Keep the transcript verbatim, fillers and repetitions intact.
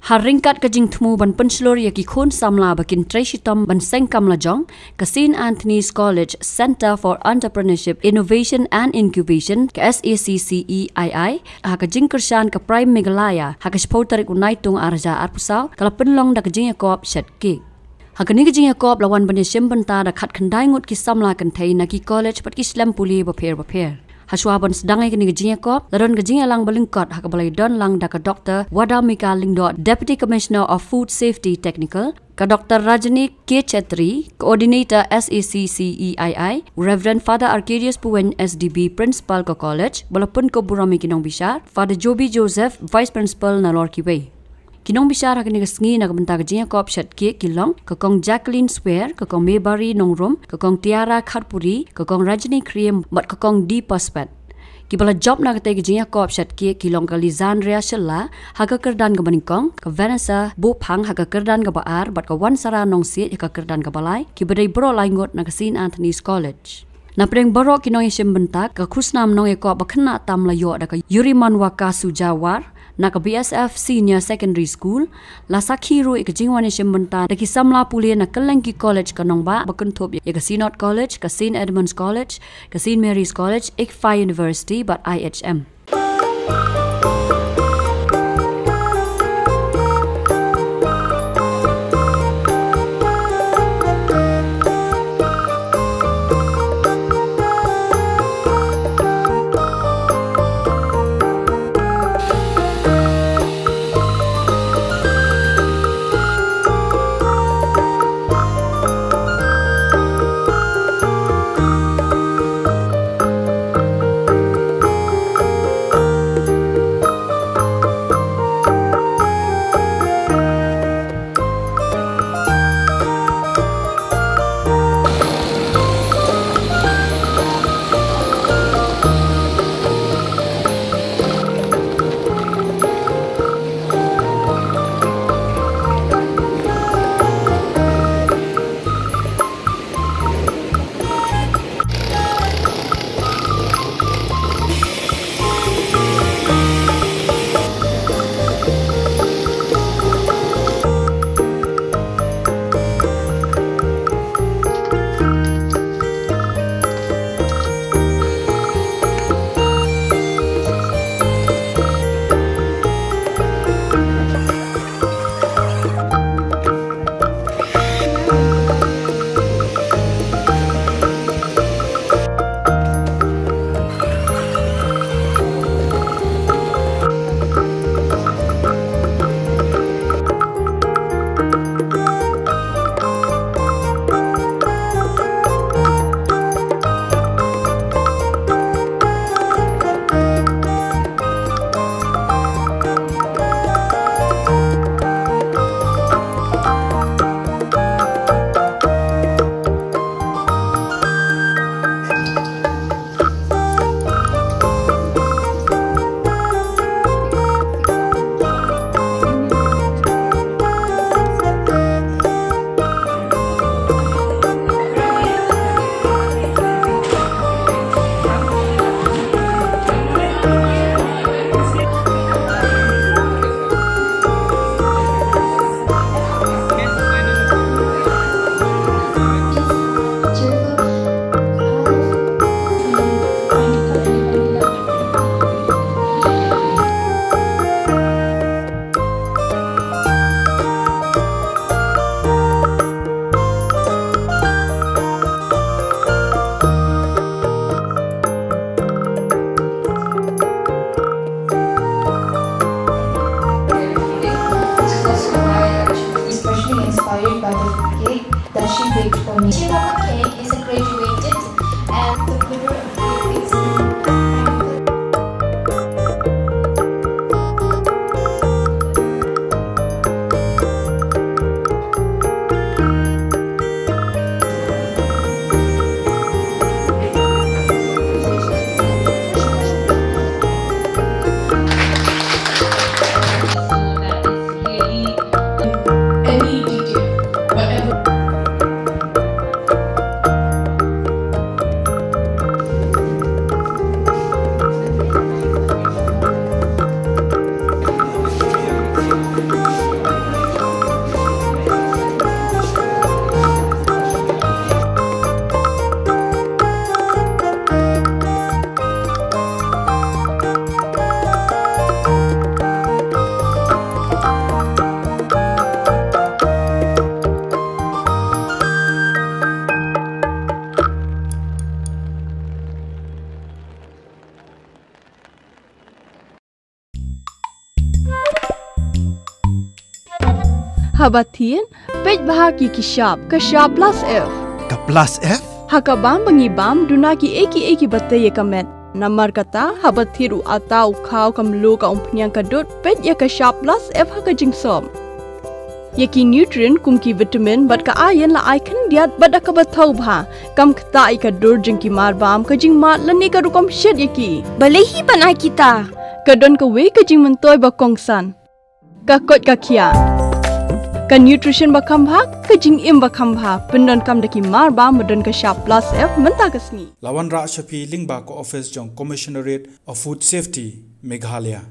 Ha ryngkat ka jingthmu ban pynshlur ïa ki khun samla ba kin trei shitom ban seng kam lajong, ka Saint Anthony's College Centre for Entrepreneurship, Innovation and Incubation, ka S A C C E I I, ha ka jingkyrshan ka Prime Meghalaya, ha ka shiphew tarik u Naitung ar hajar arphew saw, ka la pynlong da ka jingïakop shet cake. Ha kane ka jingïakop la wan ban ïashim bynta da khatkhyndai ngut ki samla kynthei na ki college bad ki shlem pule bapher bapher. Hashwa ban sdang ïa kane ka jingïakop, la don ka jingïalang ba lyngkot ha kaba la ïadon lang da ka Doctor Wadamika Lyngdoh, Deputy Commissioner of Food Safety Technical, ka Doctor Rajni K Chetri, Coordinator S A C C E I I, Reverend Father Arcadius Puwen S D B, Principal ka college, ba la pynkup burom ïa ki nongbishar, Father Joby Joseph, Vice Principal, nalor kiwei. Ki nongbishar ha kane ka sngi na ka bynta ka jingïakop shet cake ki long, ka Kong Jacqueline Swer, ka Kong Maybari Nongrum, ka Kong Tiara Kharpuri, ka Kong Rajni Khriem, bad ka Kong Deepa Swet. Kiba la jop na katei ka jingïakop shet cake ki long ka Lisandria Shylla, ha ka kyrdan kaba nyngkong, ka Vanessa Buphang ha ka kyrdan kaba ar, bad ka Wansara Nongsiej ha ka kyrdan kaba lai, kiba dei baroh lai ngut na ka Saint Anthony's College. Na pdeng baroh ki nongïashim bynta, ka khusnam nongïakop ba khynnah tam la ïoh da ka Yurimanwa Kasujawar, na ka B S F Senior Secondary School, la sakhi ruh ïa ka jingwan ïashim bynta da ki samla pule na kylleng ki college ka nongbah ba kynthup ïa ka Synod College, ka Saint Edmund's College, ka Saint Mary's College, ICFAI University bad I H M. Which is also why I was especially inspired by the cake that she baked for me. She bought a cake, is a graduated, and the winner of the cake is Haba thied, peit bha ïa ki shap, ka shap plus F. Ka plus F? Ha ka bam ba ngi bam, duna kiei kiei kiba tei ïa ka met. Namar kata, haba thied u atta, u khaw, ka mluh, ka umphniang, ka dud, peit ïa ka shap plus F ha ka jingsop. Ïa ki nutrient kum ki vitamin bad ka iron la ai khyndiat bad da kaba thaw bha. Kam ktah ïa ka dur jong ki marbam, ka jingmad lane ka rukom shet ïa ki. Balei hi ban ai kita? Ka don kawei ka jingmyntoi ba kongsan. Ka koit ka khiah. Ka nutrition ba kham bha, ka jingim ba kham bha. Pyndonkam da ki marbam ba don ka shap plus F mynta ka sngi. La wanrah sha phi lyngba ka office jong Commissionerate of Food Safety, Meghalaya.